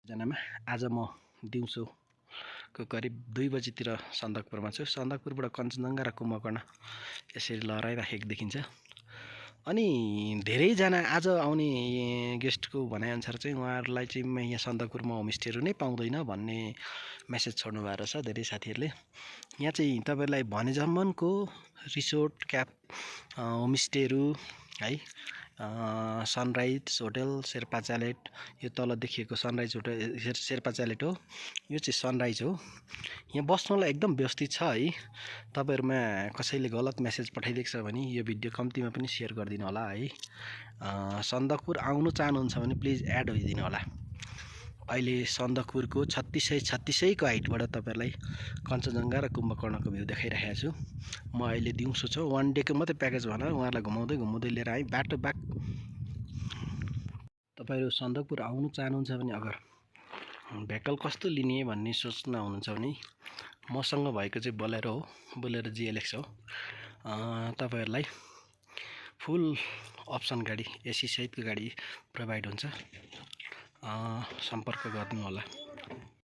जनामा आज म दिउँसोको करिब 2 बजेतिर सन्दकपुरमा छु। सन्दकपुरबाट कञ्चनजङ्घा र कुम्भकर्ण यसरी लहराइराखेको देखिन्छ। अनि धेरैजना आज आउने गेस्टको भनाइअनुसार चाहिँ उहाँहरूलाई चाहिँ यहाँ सन्दकपुरमा होमस्टेहरू नै पाउँदैन भन्ने मेसेज छोड्नु भएको रहेछ धेरै साथीहरूले। यहाँ चाहिँ तपाईँहरूलाई भने जम्मनको रिसोर्ट क्याप होमस्टेहरू है, सनराइज होटल शेर्पा च्यालेट, यो तल देखिएको सनराइज होटल शेर्पा च्यालेट हो, यो चाहिँ सनराइज हो। यहाँ बस्नलाई एकदम व्यवस्थित छ है। तपाईँहरूमा कसैले गलत मेसेज पठाइदिएको छ भने यो भिडियो कम्तीमा पनि सेयर गरिदिनु होला है। सन्दकपुर आउनु चाहनुहुन्छ भने प्लिज एड होइदिनु होला। अहिले सन्दकपुरको 3600को हाइटबाट तपाईँहरूलाई कञ्चनजङ्घा र कुम्भकर्णको भ्यू देखाइरहेको छु। म अहिले दिउँसो छ, 1 डेको मात्रै प्याकेज भनेर उहाँहरूलाई घुमाउँदै लिएर आएँ बाटो बाक। तपाईँहरू सन्दकपुर आउनु चाहनुहुन्छ भने अगर भेहिकल कस्तो लिने भन्ने सोच्न हुनुहुन्छ भने मसँग भएको चाहिँ बोलेरो हो, बोलेरो GLX हो। तपाईँहरूलाई फुल अप्सन गाडी, एसी सहितको गाडी प्रोभाइड हुन्छ। सम्पर्क गर्नु होला।